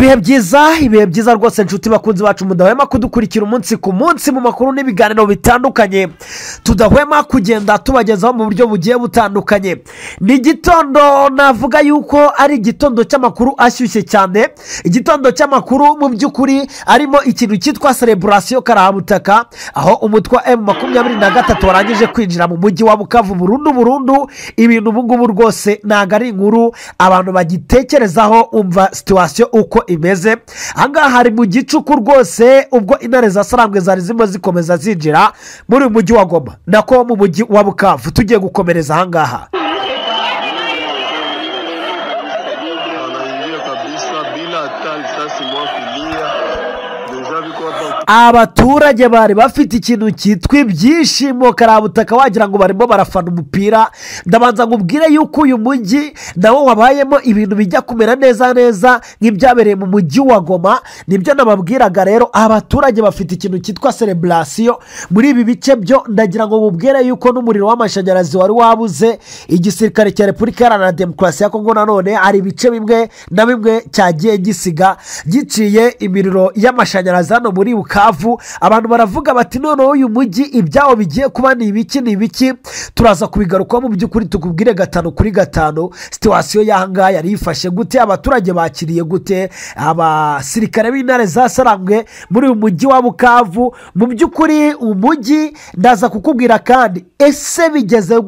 Ibihe byiza, ibihe byiza rwose nshuti bakunzi bacu mudahwema kudukurikira umunsi ku munsi mu makuru n'ibiganiro bitandukanye tudahwema kugenda tubagezaho mu buryo bugiye butandukanye. Ni igitondo navuga yuko ari igitondo cy'amakuru ashyushye cyane, igitondo cy'amakuru mu by'ukuri arimo ikintu cyitwa celebration karahabutaka, aho umutwe wa M23 warangije kwinjira mu mujyi wa Bukavu burundu burundu. Ibintu ubu ngubu rwose ntago ari inkuru abantu bagitekerezaho, umva situation uko imeze. Ahangaha hari mu gicuku rwose ubwo intare za Sarambwe zari zirimo zikomeza zinjira muri uyu mujyi wa Goma, nako mu mujyi wa Bukavu. Tugiye gukomereza ahangaha. Wanaingia kabisa bila hata risasi moja kulia. Deja biko hapa. Abaturage bari bafite ikintu cyitwa ibyishimo karabutaka, wagira ngo barimo barafana umupira. Ndabanza nkubwire yuko uyu mujyi nawo wabayemo ibintu bijya kumera neza neza nk'ibyabereye mu mujyi wa Goma. Nibyo nababwiraga rero, abaturage bafite ikintu cyitwa celebration muri ibi bice byo. Ndagira ngo mubwire yuko n'umuriro w'amashanyarazi wari wabuze. Igisirikare cya Repubulika Iharanira Demokarasi ya Kongo nanone hari ibice bimwe na bimwe cyagiye gisiga giciye imiriro y'amashanyarazi hano muri Bukavu. Abantu baravuga bati noneho uyu mujyi ibyawo bigiye kuba ni ibiki ni ibiki. Turaza kubigarukaho mu by'ukuri, tukubwire 5 kuri 5 situation y'ahangaha yari yifashe gute, abaturage bakiriye gute abasirikare b'intare za Sarambwe muri uyu mujyi wa Bukavu. Mu by'ukuri umujyi ndaza kukubwira kandi, ese bigeze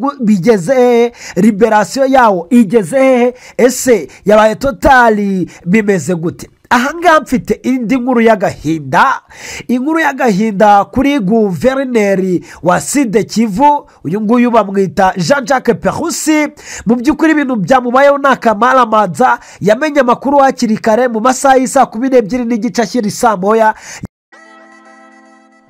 hehe? Liberation yawo igeze hehe? Ese yabaye totale? Bimeze gute? Ahangaha mfite indi nkuru y'agahinda, inkuru y'agahinda kuri guverineri wa Sud Kivu. Uyu nguyu bamwita Jean Jacques Purusi. Mu by'ukuri ibintu byamubayeho ni akamaramaza. Yamenye amakuru hakiri kare mu masaha y'isaa 12:30 ashyira isaa 1.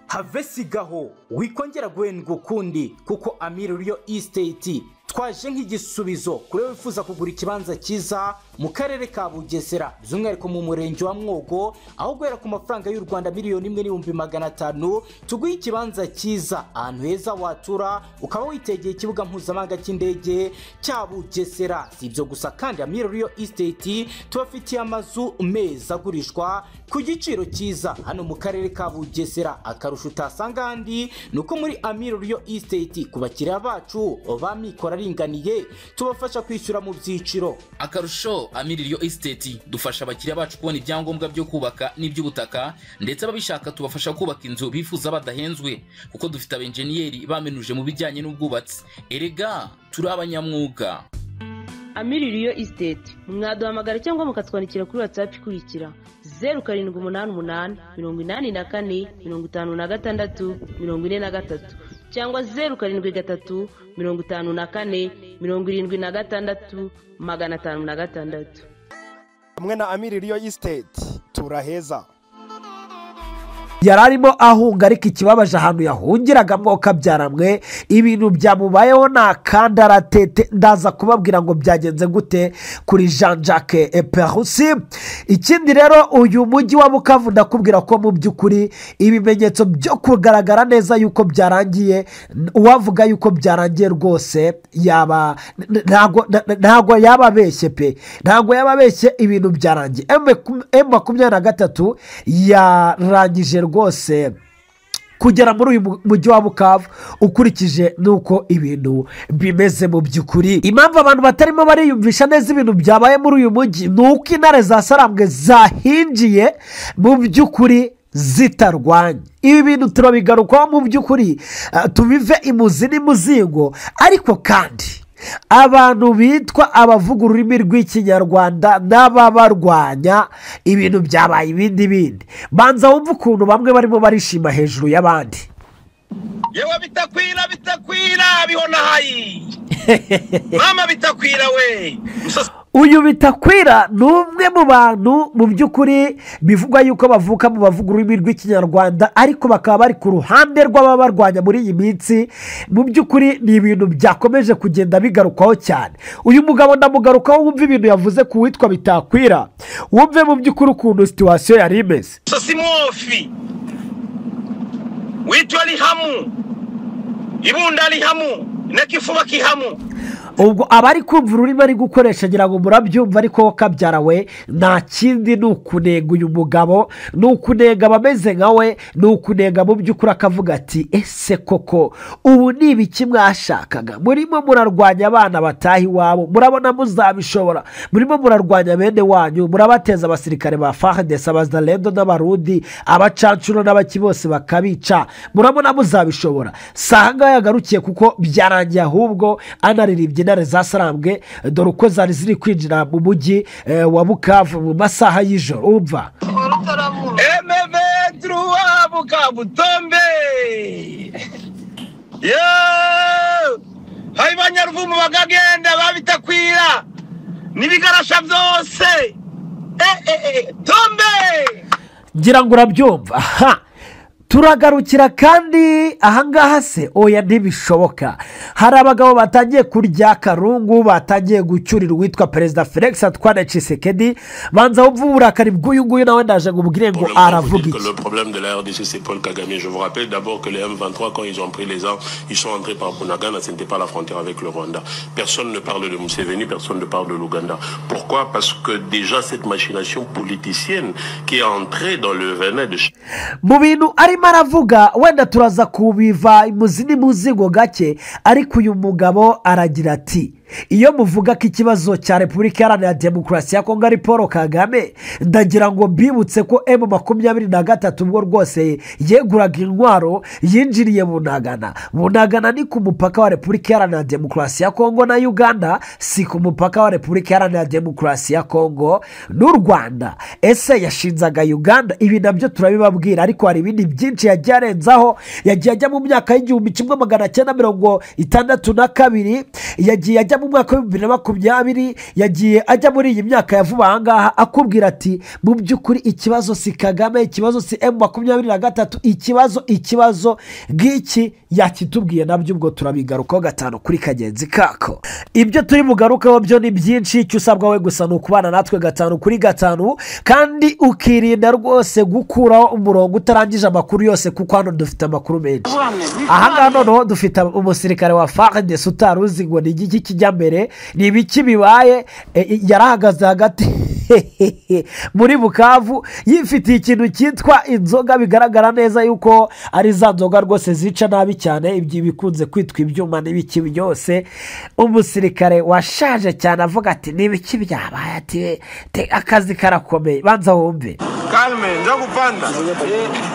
Have sigaho, wikongera guhendwa ukundi, kuko Amiri Real Estate twaje nk'igisubizo kuri wowe wifuza kugura ikibanza cyiza mu karere ka Bugesera, by'umwihariko mu murenge wa Mwogo, aho guhera ku mafaranga y'u Rwanda 1,500,000 tuguhe ikibanza cyiza ahantu heza watura ukaba witegeye ikibuga mpuzamahanga cy'indege cya Bugesera. Si ibyo gusa kandi, Amiri Real Estate tubafitiye amazu meza agurishwa ku giciro cyiza hano mu karere ka Bugesera. Akarusho utasanga ahandi ni uko muri Amiri Real Estate ku bakiriya bacu ba mikoro aringaniye tubafasha kwishyura mu byiciro. Akarusho, Amiri Real Estate dufasha abakiriya bacu kubona ibyangombwa byo kubaka n'iby'ubutaka, ndetse ababishaka tubafasha kubaka inzu bifuza badahenzwe, kuko dufite abenjeniyeri bamenuje mu bijyanye n'ubwubatsi. Erega turi abanyamwuga. Amiri Real Estate, mwaduhamagara cyangwa mukatwandikira kuri WhatsApp ikurikira: 0788845643, cyangwa 0735476506. Hamwe na Amiri Real Estate turaheza. Yari arimo ahunga, ariko ikibabaje ahantu yahungiraga mwokabyaramwe ibintu byamubayeho ni akandaratete. Ndaza kubabwira ngo byagenze gute kuri Jean Jacques Purusi. Ikindi rero, uyu mujyi wa Bukavu ndakubwira ko mu by'ukuri ibimenyetso byo kugaragara neza yuko byarangiye, uwavuga yuko byarangiye rwose yaba ntabwo yaba abeshye pe, ntabwo yaba abeshye. Ibintu byarangiye, M23 yarangije rwose kugera muri uyu mujyi wa Bukavu ukurikije n'uko ibintu bimeze. Mu by'ukuri impamvu abantu batarimo bariyumvisha neza ibintu byabaye muri uyu mujyi ni uko intare za Sarambwe zahinjiye mu by'ukuri zitarwanya. Ibi bintu turabigarukaho mu by'ukuri, tubive imuzi n'imuzingo. Ariko kandi abantu bitwa abavuga ururimi rw'Ikinyarwanda n'ababarwanya, ibintu byabaye ibindi bindi. Banza wumve ukuntu bamwe barimo barishima hejuru y'abandi. Yewe, Bitakwira, Bitakwira, bihona hayi mama Bitakwira we. Uyu Bitakwira ni umwe mu bantu mu by'ukuri bivugwa yuko bavuka mu bavuga ururimi rw'Ikinyarwanda, ariko bakaba bari ku ruhande rw'ababarwanya muri iyi minsi. Mu by'ukuri ni ibintu byakomeje kugenda bigarukwaho cyane. Uyu mugabo ndamugarukaho, wumve ibintu yavuze ku witwa Bitakwira, wumve mu by'ukuri ukuntu situation yari imeze. Simwofi witwa Lihamu, ibunda Lihamu nekifuba Kihamu. Ubwo abari kumva ururimi ari gukoresha ngira ngo murabyumva, ariko kabyara we nta kindi, ni ukunenga uyu mugabo, ni ukunenga abameze nka we, ni ukunenga mu by'ukuri, akavuga ati ese koko ubu ni ibiki mwashakaga? Murimo murarwanya abana bataha iwabo, murabona muzabishobora? Murimo murarwanya bene wanyu, murabateza abasirikare ba FARDC, abazalendo n'abarundi, abacancuro n'abaki bose bakabica, murabona muzabishobora? Si aha ngaha yagarukiye kuko byarangiye, ahubwo anaririmbye intare zasarambwe, dore uko zari ziri kwinjira mu mujyi wa Bukavu mu masaha y'ijoro. Umva M23 Bukavu tombe. Yo! Hari banyaruvumu bagagenda babitakwira n'ibigarasha byose. Tombe! Ngira ngo urabyumva. Ha! Turagarukira kandi ahangaha se? Oya, ntibishoboka. Hari abagabo batangiye kurya karungu, batangiye gucyurira uwitwa Perezida Felix Antoine Tshisekedi. Banza wumve uburakari bw'uyu nguyu, nawe ndaje ngo ubwire ngo aravuga iki. Le problème de la RDC, c'est Paul Kagame. Je vous rappelle d'abord que les M23, quand ils ont pris les armes, ils sont entrés par Bunagana, ce n'était pas la frontière avec le Rwanda. Personne ne parle de Museveni, personne ne parle de l'Ouganda. Pourquoi? Parce que déjà cette machination politicienne qui est entrée dans le venin de Mu bintu arimo aravuga, wenda turaza kubiva imuzi n'imuzingo gake, ariko uyu mugabo aragira ati iyo muvuga ko ikibazo cya Repubulika Iharanira Demokarasi ya Kongo ari Paul Kagame, ndagira ngo mbibutse ko M23 ubwo rwose yeguraga intwaro yinjiriye Bunagana. Bunagana ni ku mupaka wa Repubulika Iharanira Demokarasi ya Kongo na Uganda, si ku mupaka wa Repubulika Iharanira Demokarasi ya Kongo n'u Rwanda. Ese yashinzaga Uganda? Ibi nabyo turabibabwira, ariko hari ibindi byinshi yagiye arenzaho. Yagiye ajya mu myaka y'1962, yagiye ajya mu mwaka wa 2020, yagiye ajya muri iyi myaka ya vuba ahangaha, akubwira ati mu by'ukuri ikibazo si Kagame, ikibazo si M23, ikibazo ngiki yakitubwiye nabyo, ubwo turabigarukaho gatanu kuri kagenzi kako. Ibyo turi bugarukaho byo ni byinshi, icyo usabwa we gusa ni ukubana natwe 5 kuri 5, kandi ukirinda rwose gukuraho umurongo utarangije amakuru yose, kuko hano dufite amakuru menshi. Ahangaha noneho dufite umusirikare wa FARDC utari uzi ngo ni igiki kijya mbere, ni ibiki bibaye, yarahagaze hagati muri Bukavu yifitiye ikintu cyitwa inzoga, bigaragara neza yuko ari za nzoga rwose zica nabi cyane, ibyo bikunze kwitwa ibyuma n'ibiki byose. Umusirikare washaje cyane avuga ati ni ibiki byabaye, ati akazi karakomeye. Banza wumve. Calme, nzakupanda.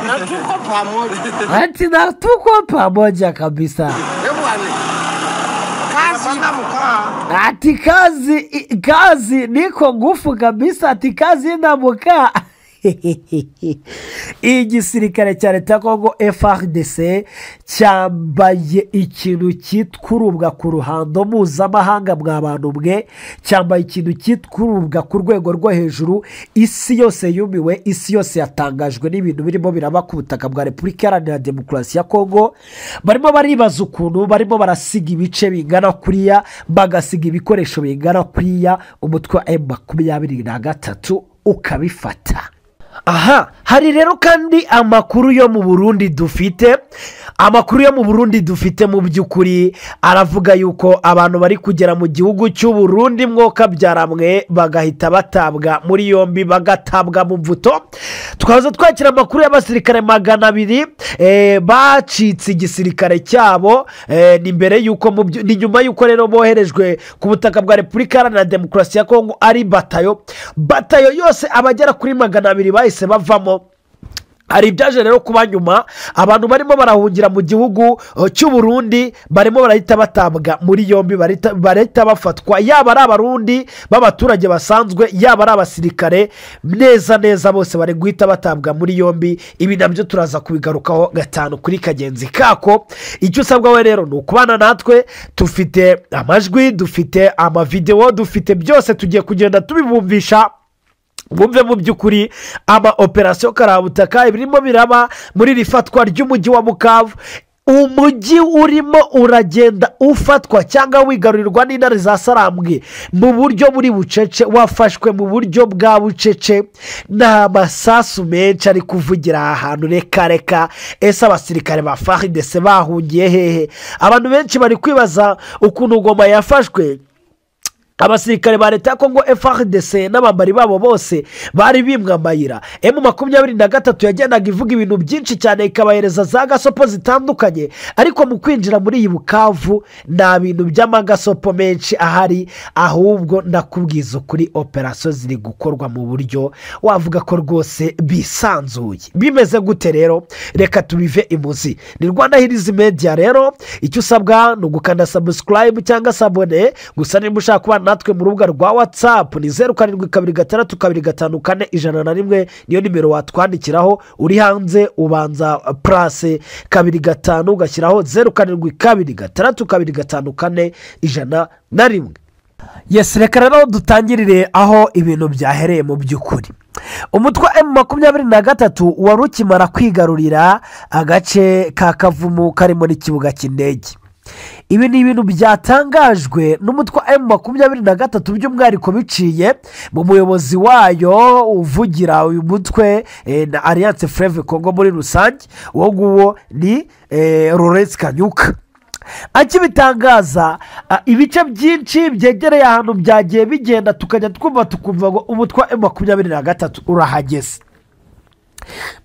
Na tuko pamoja. Ati na tuko pamoja kabisa. Ati kazi niko ngufu kabisa, ati kazi inamuka. Igisirikare cya leta ya Kongo FARDC cyambaye ikintu cyitwa urubwa ku ruhando mpuzamahanga mwa bantu mwe, cyambaye ikintu cyitwa urubwa ku rwego rwo hejuru. Isi yose yumiwe, isi yose yatangajwe n'ibintu birimo biraba ku butaka bwa Repubulika Iharanira Demokarasi ya Kongo. Barimo baribaza ukuntu barimo barasiga ibice bingana kuriya, bagasiga ibikoresho bingana kuriya, umutwe wa M23 ukabifata. Aha hari rero kandi amakuru yo mu Burundi dufite, amakuru yo mu Burundi dufite mu by'ukuri aravuga yuko abantu bari kugera mu gihugu cy'u Burundi mwoka byaramwe bagahita batabwa muri yombi, bagatabwa mu mvuto. Tukaza twakira amakuru y'abasirikare 200 bacitse igisirikare cyabo, ni mbere yuko ni nyuma yuko rero boherejwe ku butaka bwa Repubulika Iharanira Demokarasi ya Kongo ari batayo yose abagera kuri 200 bahise bavamo. Hari ibyaje rero kuba nyuma, abantu barimo barahungira mu gihugu cy'u Burundi barimo barahita batabwa muri yombi, barahita bafatwa, yaba ari abarundi b'abaturage basanzwe, yaba ari abasirikare, neza neza bose bari guhita batabwa muri yombi. Ibi nabyo turaza kubigarukaho 5 kuri kagenzi kako. Icyo usabwa we rero ni ukubana natwe, dufite amajwi, dufite amavideo, dufite byose, tugiye kugenda tubibumvisha bumve mu by'ukuri ama operasiyo karabutaka ibirimo biraba muri iri fatwa ry'umujyi wa Bukavu. Umujyi urimo uragenda ufatwa cyangwa wigarurirwa n'intare za Sarambwe mu buryo buri bucece, wafashwe mu buryo bwa bucece, nta masasu menshi ari kuvugira aha hantu. Reka reka, ese abasirikare ba FARDC bahungiye hehe? Abantu benshi bari kwibaza ukuntu Goma yafashwe. Abasirikare ba leta ya Kongo FARDC n'abambari babo bose bari bimwe amayira. M23 yagendaga ivuga ibintu byinshi cyane, ikabahereza za gasopo zitandukanye, ariko mu kwinjira muri iyi Bukavu nta bintu by'amagasopo menshi ahari, ahubwo ndakubwiza ukuri operasiyo ziri gukorwa mu buryo wavuga ko rwose bisanzuye. Bimeze gute rero? Reka tubive imuzi. Ni Rwanda Hills Media. Rero icyo usabwa ni ugukanda subscribe cyangwa sabone. Gusa niba ushaka kubana natwe mu rubuga rwa WhatsApp ni 0726254101, niyo nimero watwandikiraho. Uri hanze ubanza plus 25 ugashyiraho 0726254101. Yes, reka rero dutangirire aho ibintu byahereye. Mu by'ukuri umutwe M23 wari ukimara kwigarurira agace ka Kavumu karimo n'ikibuga cy'indege. Ibi ni ibintu byatangajwe n'umutwe M23 by'umwihariko biciye mu muyobozi wayo uvugira uyu mutwe na Alliance Fleuve Congo muri rusange, uwo nguwo ni Lawrence Kanyuka. Akibitangaza, ibice byinshi byegereye ahantu byagiye bigenda, tukajya twumva tukumva ngo umutwe M23 urahageze.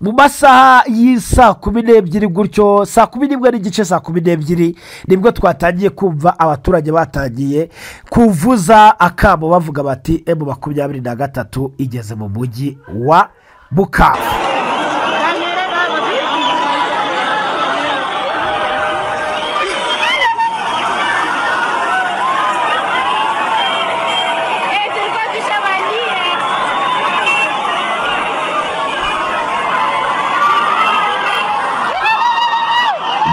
Mu masaha y'isaa 12 gutyo, saa 11:30, saa 12 nibwo twatangiye kumva abaturage batangiye kuvuza akamo bavuga bati M23 igeze mu mujyi wa Bukavu.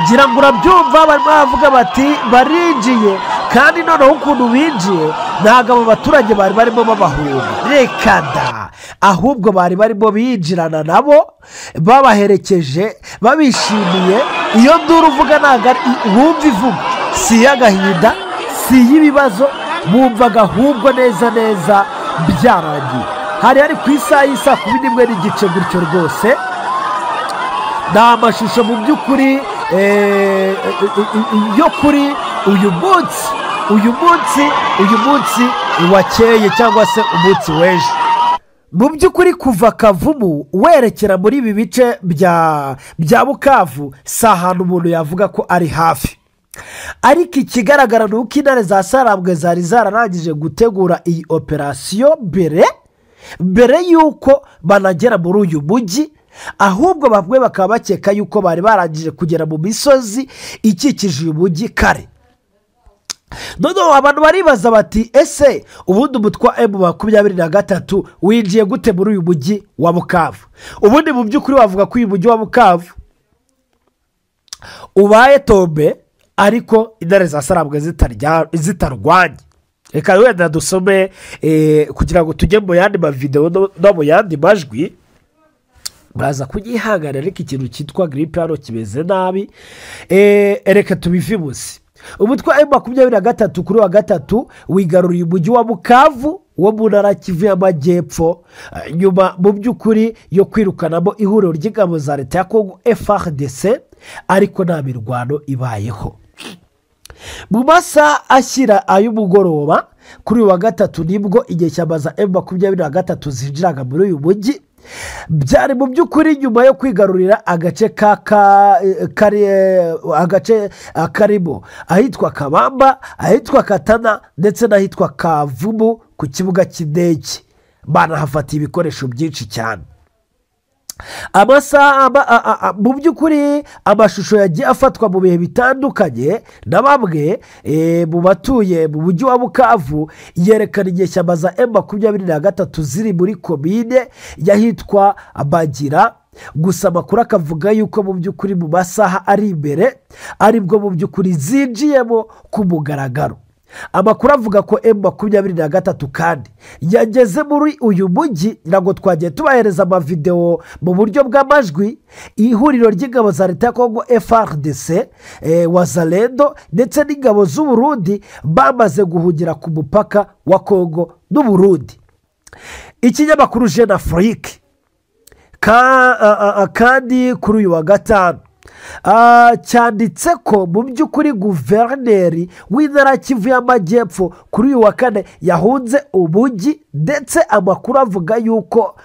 Ngira ngo urabyumva, barimo bavuga bati barinjiye, kandi noneho ukuntu binjiye ntabwo abo baturage bari barimo babahunga, reka da, ahubwo bari barimo binjirana nabo, babaherekeje, babishimiye. Iyo nduru uvuga ntabwo ari wumva ivuga, si iy'agahinda, si iy'ibibazo, bumvaga ahubwo neza neza byarangiye. Hari hari ku isaha y'isaa 11:30 gutyo rwose. Ni amashusho mu by'ukuri yo kuri uyu munsi wakeye cyangwa se umunsi w'ejo. Mu by'ukuri kuva Kavumu werekera muri ibi bice bya Bukavu si ahantu umuntu yavuga ko ari hafi, ariko ikigaragara ni uko intare za Sarambwe zari zararangije gutegura iyi operasiyo mbere y'uko banagera muri uyu mujyi. Ahubwo bamwe bakaba bakeka yuko bari barangije kugera mu misozi ikikije uyu mujyi kare. Noneho abantu baribaza bati ese ubundi umutwe M23 winjiye gute muri uyu mujyi wa Bukavu? Ubundi mu by'ukuri wavuga ko uyu mujyi wa Bukavu ubaye tombe, ariko intare za Sarambwe zitarwanye. Reka wenda dusome kugira ngo tujye mu yandi mavideo no mu yandi majwi. Muraza kunyihangana, ariko ikintu cyitwa gripe hano kimeze nabi. Reka tubivimuze. Umutwe M23 kuri wa gatatu wigaruriye umujyi wa Bukavu wo mu ntara Kivu y'Amajyepfo, nyuma mu by'ukuri yo kwirukanamo ihuriro ry'ingabo za leta ya Kongo FARDC, ariko nta mirwano ibayeho. Mu masaha ashyira ay'umugoroba kuri wa gatatu nibwo inyeshyamba za M23 zinjiraga muri uyu mujyi. Byari mu by'ukuri nyuma yo kwigarurira agace agace karimo ahitwa Kabamba, ahitwa Katana ndetse n'ahitwa Kavumu ku kibuga cy'indege. Banahafatiye ibikoresho byinshi cyane. Amasaha mu by'ukuri amashusho yagiye afatwa mu bihe bitandukanye na bamwe mu batuye mu mujyi wa Bukavu yerekana inyeshyamba za M23 ziri muri komine yahitwa Bagira. Gusa amakuru akavuga yuko mu by'ukuri mu masaha ari imbere aribwo mu by'ukuri zinjiyemo ku mugaragaro. Amakuru avuga ko M23 kandi yageze muri uyu mujyi, ntabwo twagiye tubahereza amavidewo mu buryo bw'amajwi. Ihuriro ry'ingabo za leta ya Kongo FARDC, Wazalendo ndetse n'ingabo z'u Burundi bamaze guhungira ku mupaka wa Kongo n'u Burundi. Ikinyamakuru Jeune Afrique kandi kuri uyu wa gatanu cyanditse ko mu by'ukuri guverineri w'intara Kivu y'Amajyepfo kuri uyu wa kane yahunze umujyi, ndetse amakuru avuga yuko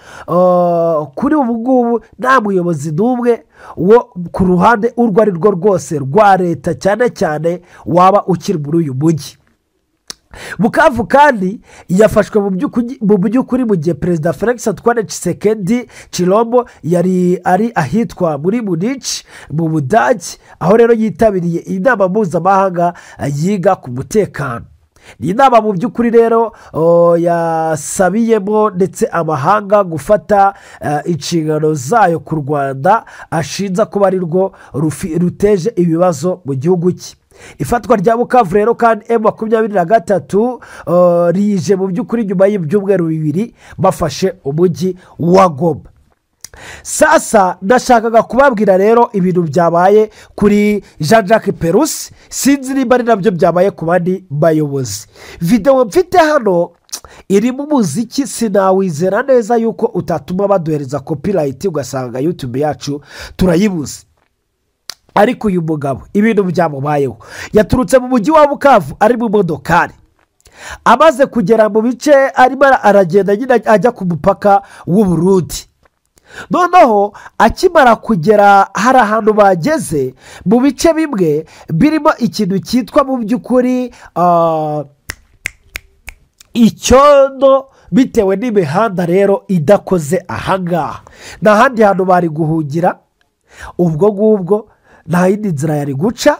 kuri ubu ngubu nta muyobozi n'umwe wo ku ruhande urwo ari rwo rwose rwa leta cyane cyane waba ukiri muri uyu mujyi. Bukavu kandi yafashwe mu by'ukuri mu gihe Perezida Felix Antoine Tshisekedi Tshilombo yari ari ahitwa muri Munich mu Budage, aho rero yitabiriye inama mpuzamahanga yiga ku mutekano. Ni inama mu by'ukuri rero yasabiyemo ndetse amahanga gufata inshingano zayo ku Rwanda ashinja kuba ari rwo ruteje ibibazo mu gihugu cye. Ifatwa rya Bukavu rero kandi M23 rije mu by'ukuri nyuma y'ibyumweru bibiri bafashe umujyi wa Goma. Sasa ndashakaga kubabwira rero ibintu byabaye kuri Jean Jacques Perusi, sinzi niba ari nabyo byabaye ku bandi bayobozi. Videwo mfite hano irimo umuziki, sinawizera neza yuko utatuma baduhereza copyright ugasanga YouTube yacu turayibuze. Ariko uyu mugabo ibintu byamubayeho, yaturutse mu mujyi wa Bukavu ari mu modokari, amaze kugera mu bice arimo aragenda nyine ajya ku mupaka w'u Burundi. Noneho akimara kugera hari ahantu bageze mu bice bimwe birimo ikintu cyitwa mu by'ukuri icyondo, bitewe n'imihanda rero idakoze ahangaha, nta handi hantu bari guhungira ubwo ngubwo, nta yindi nzira yari guca.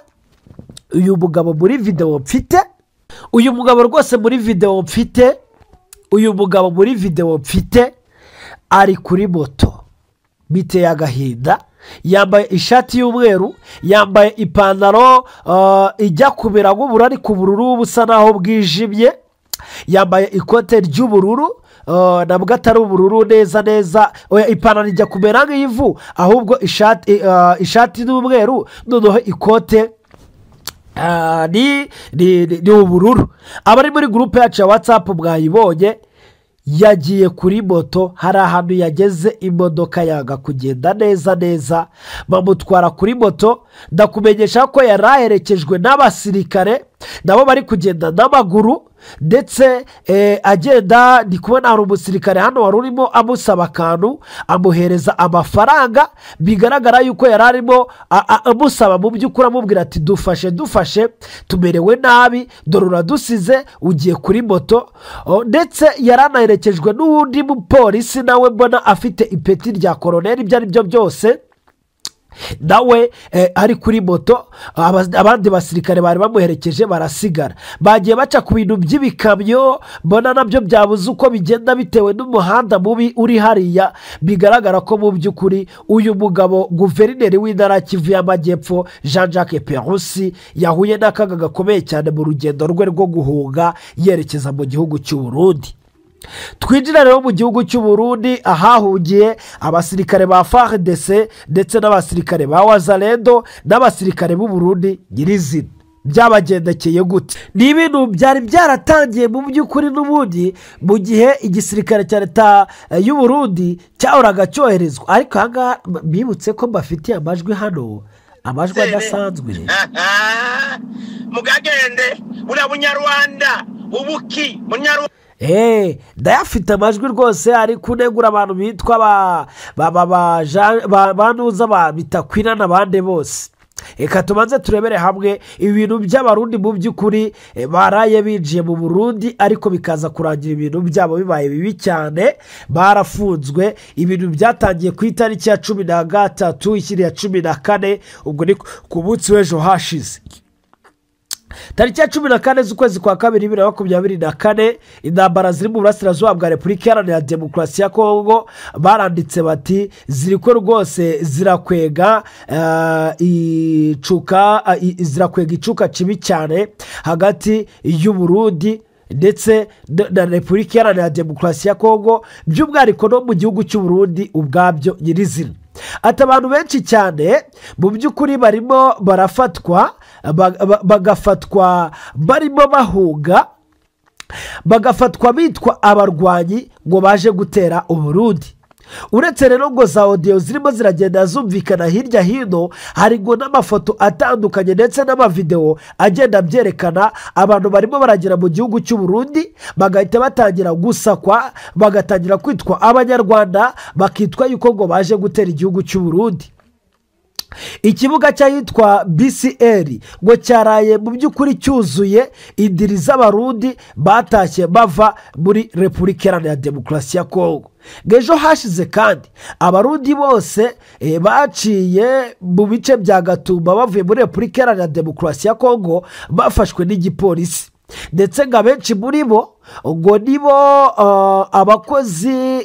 Uyu mugabo muri videwo mfite, uyu mugabo rwose muri videwo mfite, uyu mugabo muri videwo mfite ari kuri moto, biteye agahinda, yambaye ishati y'umweru, yambaye ipantaro ijya kumera nk'ubururu ariko ubururu busa naho bwijimye, yambaye ikote ry'ubururu nabwo atari ubururu neza neza, ipantaro ijya kumera nk'ivu ahubwo ishati n'umweru, noneho ikote ni ubururu. Abari muri gurupe yacu ya WhatsApp mwayibonye, yagiye kuri moto, hari ahantu yageze imodoka yanga kugenda neza neza, bamutwara kuri moto. Ndakumenyesha ko yari aherekejwe n'abasirikare nabo bari kugenda n'amaguru, ndetse agenda ndi kubona hari umusirikare hano wari urimo amusaba akantu, amuhereza amafaranga, bigaragara yuko yari arimo amusaba mu by'ukuri, amubwira ati dufashe dufashe tumerewe nabi, dore uradusize ugiye kuri moto. Ndetse yari anaherekejwe n'uwundi mupolisi nawe mbona afite ipeti rya koroneri, ibyo ari byo byose nawe ari kuri moto. Abandi basirikare bari bamuherekeje barasigara, bagiye baca ku bintu by'ibikamyo, mbona nabyo byabuze uko bigenda bitewe n'umuhanda mubi uri hariya. Bigaragara ko mu by'ukuri uyu mugabo guverineri w'intara Kivu y'Amajyepfo Jean Jacques Perusi yahuye n'akaga gakomeye cyane mu rugendo rwe rwo guhunga yerekeza mu gihugu cy'u Burundi. Twinjira rero mu gihugu cy'u Burundi ahahungiye abasirikare ba FARDC ndetse n'abasirikare ba Wazalendo n'abasirikare b'u Burundi nyirizina. Byabagendekeye gute? Ni ibintu byari byaratangiye mu by'ukuri n'ubundi mu gihe igisirikare cya leta y'u Burundi cyahoraga cyoherezwa, ariko aha ngaha bibutse ko mbafitiye amajwi hano, amajwi adasanzwe. Mugagende buriya bunyarwanda ubuki munyarwanda ndayafite amajwi rwose ari kunegura abantu bitwa banuza ba Bitakwira n'abandi bose. Reka tubanze turebere hamwe ibintu by'abarundi mu by'ukuri baraye binjiye mu Burundi, ariko bikaza kurangira ibintu byabo bibaye bibi cyane, barafunzwe. Ibintu byatangiye ku itariki ya 13 ishyira ya 14, ubwo ni ku munsi w'ejo hashize. Tariki ya 14 z'ukwezi kwa kabiri 2024, intambara ziri mu burasirazuba bwa Repubulika Iharanira Demokarasi ya Kongo baranditse bati ziriko rwose zirakwega icuka, zirakwega icuka kibi cyane hagati y'u Burundi ndetse na Repubulika Iharanira Demokarasi ya Kongo, by'umwihariko no mu gihugu cy'u Burundi ubwabyo nyirizina. Ati abantu benshi cyane mu by'ukuri barimo barafatwa, bagafatwa barimo bahunga, bagafatwa bitwa abarwanyi ngo baje gutera Uburundi. Uretse rero ngo za audio zirimo ziragenda zumvikana hirya hino, hari ngo n'amafoto atandukanye ndetse n'amavideo agenda abyerekana. Abantu barimo baragera mu gihugu cy'u Burundi bagahita batangira gusakwa, bagatangira kwitwa abanyarwanda, bakitwa yuko ngo baje gutera igihugu cy'u Burundi. Ikibuga cy'ahitwa BCR ngo cyaraye mu by'ukuri cyuzuye indiri z'abarundi batashye bava muri Repubulika Iharanira Demokarasi ya Kongo. Ejo hashize kandi abarundi bose baciye mu bice bya Gatumba bavuye muri Repubulika Iharanira Demokarasi ya Kongo bafashwe n'igipolisi, ndetse ngo abenshi muri bo ngo nibo abakozi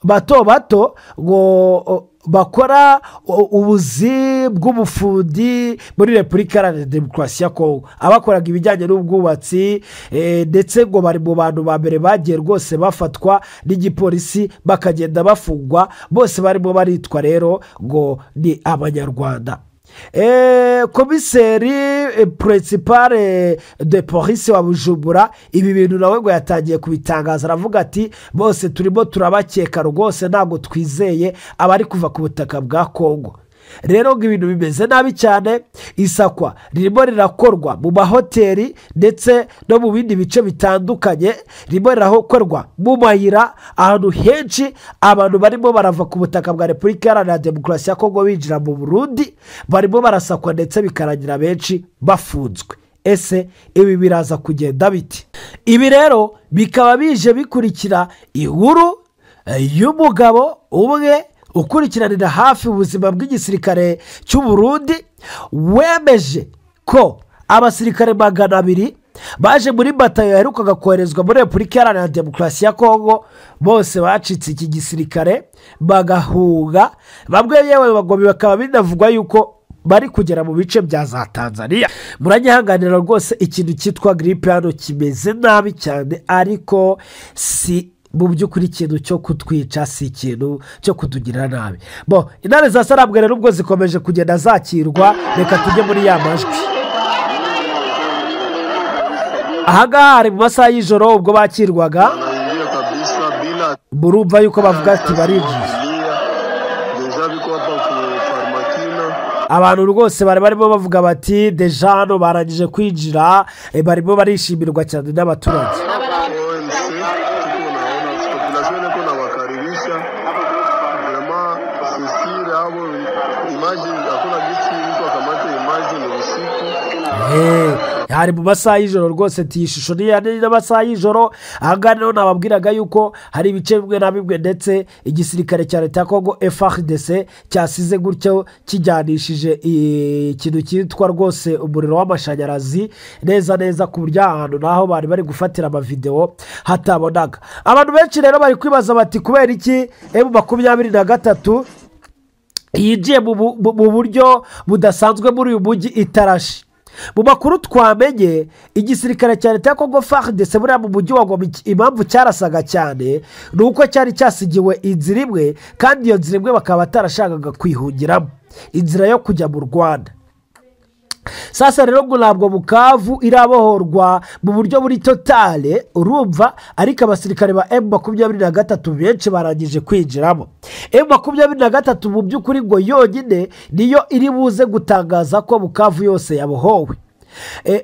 bato bato ngo bakora ubuzi bw'ubufundi muri Repubulika Iharanira Demokarasi ya Kongo, abakoraga ibijyanye n'ubwubatsi, ndetse ngo bari mu bantu ba mbere bagiye rwose bafatwa n'igipolisi bakagenda bafungwa, bose barimo baritwa rero ngo ni abanyarwanda. Komiseri principale de police wa Bujumbura ibi bintu nawe ngo yatangiye kubitangaza, aravuga ati bose turimo turabakeka rwose, ntabwo twizeye abari kuva ku butaka bwa Kongo. Rero ngo ibintu bimeze nabi cyane, isakwa ririmo rirakorwa mu mahoteli ndetse no mu bindi bice bitandukanye, ririmo rirakorwa mu mayira ahantu henshi. Abantu barimo barava ku butaka bwa Repubulika Iharanira Demokarasi ya Kongo binjira mu Burundi barimo barasakwa, ndetse bikarangira benshi bafunzwe. Ese ibi biraza kugenda biti? Ibi rero bikaba bije bikurikira inkuru y'umugabo umwe ukurikiranira hafi ubuzima bw'igisirikare cy'u Burundi, wemeje ko abasirikare 200 baje muri batayo yaherukaga koherezwa muri Repubulika Iharanira Demokarasi ya Kongo bose bacitse iki gisirikare bagahunga, bamwe yewe bakaba binavugwa yuko bari kugera mu bice bya za Tanzania. Muranyihanganira rwose, ikintu cyitwa grippe hano kimeze nabi cyane, ariko si mu by'ukuri ikintu cyo kutwica, si ikintu cyo kutugirira nabi. Bo intare za Sarabwe rero ubwo zikomeje kugenda zakirwa, reka tujye muri ya majwi. Ahangaha hari mu masaha y'ijoro ubwo bakirwaga, murumva yuko bavuga ati barinjiye. Abantu rwose bari barimo bavuga bati deja hano barangije kwinjira, barimo barishimirwa cyane n'abaturage. Hari mu masaha y'ijoro rwose, tishusho ni n'amasaha y'ijoro. Ahangaha rero nababwiraga yuko hari ibice bimwe na bimwe ndetse igisirikare cya leta ya Kongo FARDC cyasize gutyo kijyanishije ikintu cyitwa rwose umuriro w'amashanyarazi neza neza, ku buryo ahantu naho bari bari gufatira amavideo hatabonaga. Abantu benshi rero bari kwibaza bati kubera iki M23 yinjiye mu buryo budasanzwe muri uyu mujyi itarashi. Mu makuru twamenye, igisirikare cya leta ya Kongo FARDC buriya mu mujyi wa Goma impamvu cyarasaga cyane ni uko cyari cyasigiwe inzira imwe, kandi iyo nzira imwe bakaba batarashakaga kwihungiramo, inzira yo kujya mu Rwanda. Sasa rero ngo ntabwo Bukavu irabohorwa mu buryo buri totale, urumva, ariko abasirikare ba M23 benshi barangije kwinjiramo. M23 mu by'ukuri ngo yonyine niyo iri buze gutangaza ko Bukavu yose yabohowe.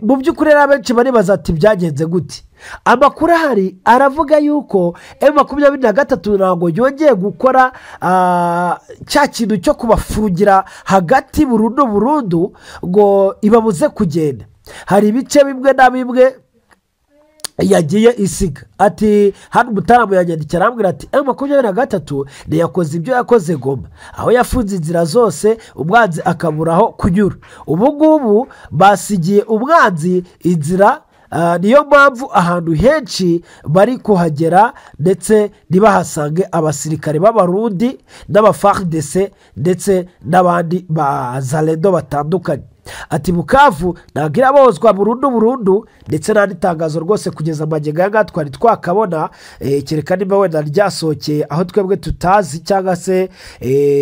Mu by'ukuri rero abenshi baribaza ati byagenze gute? Amakuru ahari aravuga yuko M23 ntabwo yongeye gukora cya kintu cyo kubafungira hagati burundu burundu ngo ibabuze kugenda. Hari ibice bimwe na bimwe Yagiye isiga. Ati hano umutaramu yanyandikira arambwira ati M23 ntiyakoze ibyo yakoze Goma, aho yafunze inzira zose umwanzi akaburaho kunyura. Ubu ngubu basigiye umwanzi inzira, niyo mpamvu ahantu henshi bari kuhagera ndetse ntibahasange abasirikare b'Abarundi n'aba FARDC ndetse n'abandi ba Zalendo batandukanye. Ati Bukavu ntabwo irabozwa burundu burundu, ndetse n'andi tangazo rwose kugeza magingo aya twari twakabona, kereka niba wenda ryasohokeye aho twebwe tutazi cyangwa se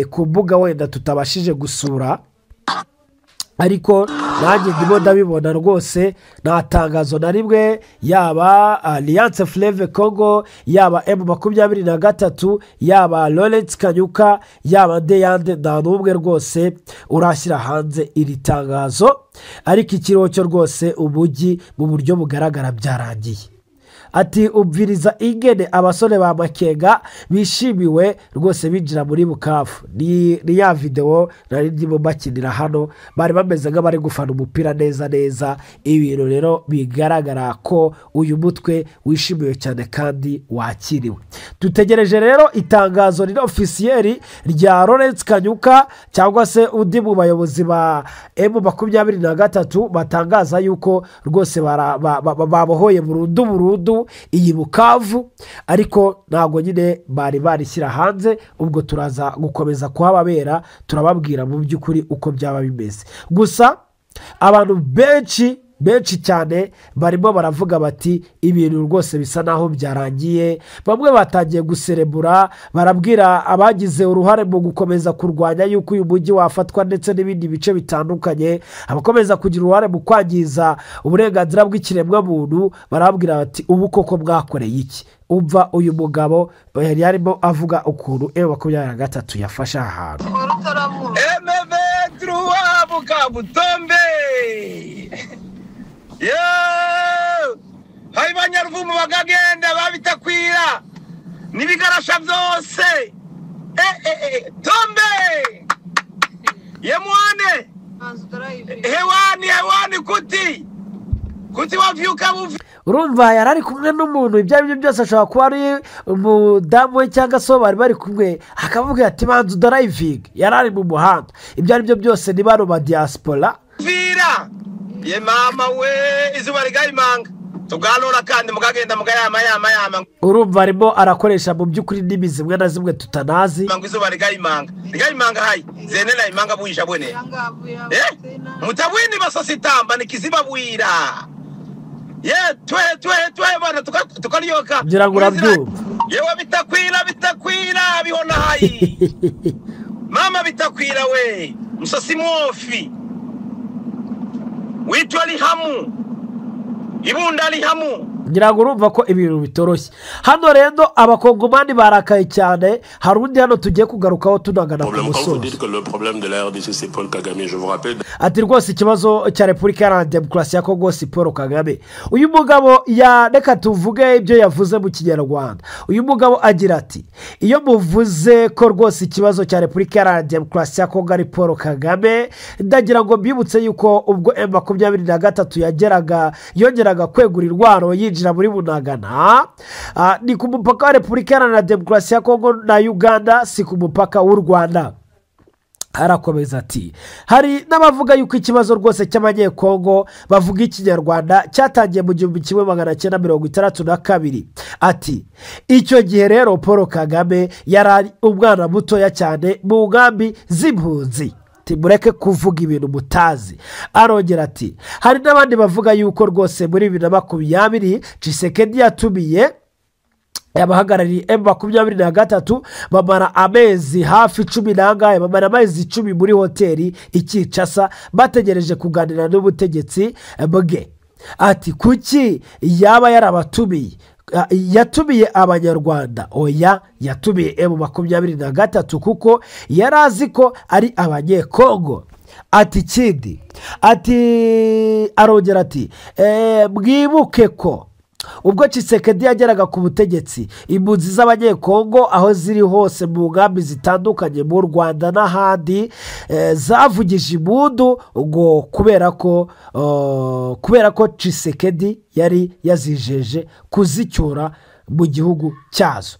ku mbuga wenda tutabashije gusura, ariko nanjye ndimo ndabibona rwose nta tangazo na rimwe, yaba Alliance Fleuve Congo, yaba M23, yaba Lawrence Kanyuka, yaba Ndeyande, nta n'umwe rwose urashyira hanze iri tangazo. Ariko ikiriho cyo rwose umujyi mu buryo bugaragara byarangiye. Ati umviriza ingene abasore ba Makenga bishimiwe rwose binjira muri Bukavu. Ni ya video nari ndimo bakinira hano, bari bameze nk'abari gufana umupira neza neza. Ibintu rero bigaragara ko uyu mutwe wishimiwe cyane kandi wakiriwe. Dutegereje rero itangazo riri officiel rya Lawrence Kanyuka cyangwa se undi mu bayobozi ba M23 batangaza yuko rwose babohoye burundu burundu iyi Bukavu, ariko ntabwo nyine bari barishyira hanze. Ubwo turaza gukomeza kuhababera, turababwira mu by'ukuri uko byaba bimeze. Gusa abantu benshi benshi cyane barimo baravuga bati ibintu rwose bisa naho byarangiye. Bamwe batangiye guserebura, barabwira abagize uruhare mu gukomeza kurwanya yuko uyu mujyi wafatwa ndetse n'ibindi bice bitandukanye, abakomeza kugira uruhare mu kwangiza uburenganzira bw'ikiremwa muntu, barabwira bati ubu koko mwakoreye iki? Umva uyu mugabo yari arimo avuga ukuntu M23 yafashe ahantu. M23 Bukavu tombe. Yo! Hari banyaruvumu bagagenda babitakwira nibigarasha byose. Tombe! Ye mwane! Hewani hewani kuti! Kuti wavyuka buvi. Urumva yari ari kumwe n'umuntu, ibyo ari byo byose ashobora kuba ari umudamu we cyangwa se bari bari kumwe, akavuga ati banza driving, yari ari mu muhanda. Ibyo ari byo byose ni bano ba diaspora. Vira! Ye mama we izuba rigayimanga tugalora kandi mugagenda mugayama yama yama. Urumva arimo arakoresha mu by'ukuri indimi zimwe na zimwe tutanazi. Mangu izuba rigayimanga rigayimanga hayi zene na imanga buyisha bwene mutabwini basositamba nikiziba bwira ye twe twe twe bana tukalyoka ngira ngo urabyumva. Yewe bitakwira bitakwira bihona hayi mama bitakwira we musasi mwofi witwa lihamu ibunda lihamu. Ngira ngo urumva ko ibintu bitoroshye. Hano rero abakongomani barakaye cyane. Hari undi hano tugiye kugarukaho tunagana ku musozo. Ati rwose ikibazo cya Repubulika Iharanira Demokarasi ya Kongo si Paul Kagame. Uyu mugabo ya reka tuvuge ibyo yavuze mu Kinyarwanda. Uyu mugabo agira ati iyo muvuze ko rwose ikibazo cya Repubulika Iharanira Demokarasi ya Kongo ari Paul Kagame, ndagira ngo mbibutse yuko ubwo M23 yageraga yongeraga kwegura intwaro yinjira muri Bunagana, ni ku mupaka wa Repubulika Iharanira Demokarasi ya Kongo na Uganda, si ku mupaka w'u Rwanda. Arakomeza ati hari n'abavuga yuko ikibazo rwose cy'abanyekongo bavuga Ikinyarwanda cyatangiye mu 1962. Ati icyo gihe rero Paul Kagame yari umwana mutoya cyane mu nkambi z'impunzi. Mureke kuvuga ibintu mutazi. Arongera ati hari n'abandi bavuga yuko rwose muri 2020 Tshisekedi yatumiye abahagarariye M23 bamara amezi hafi 10 nangahe, bamara amezi 10 muri hoteli i Kinshasa bategereje kuganira n'ubutegetsi bwe. Ati kuki yaba yarabatumiye? Yatumiye Abanyarwanda? Oya, yatumiye M23 kuko yari azi ko ari Abanyekongo. Ati ikindi, ati arongera ati mwibuke ko Ubwo Tshisekedi yageraga ku butegetsi, impunzi z'Abanyekongo aho ziri hose mu nkambi zitandukanye mu Rwanda n'ahandi zavugije impundu ngo kubera ko Tshisekedi yari yazijeje kuzicyura mu gihugu cyazo.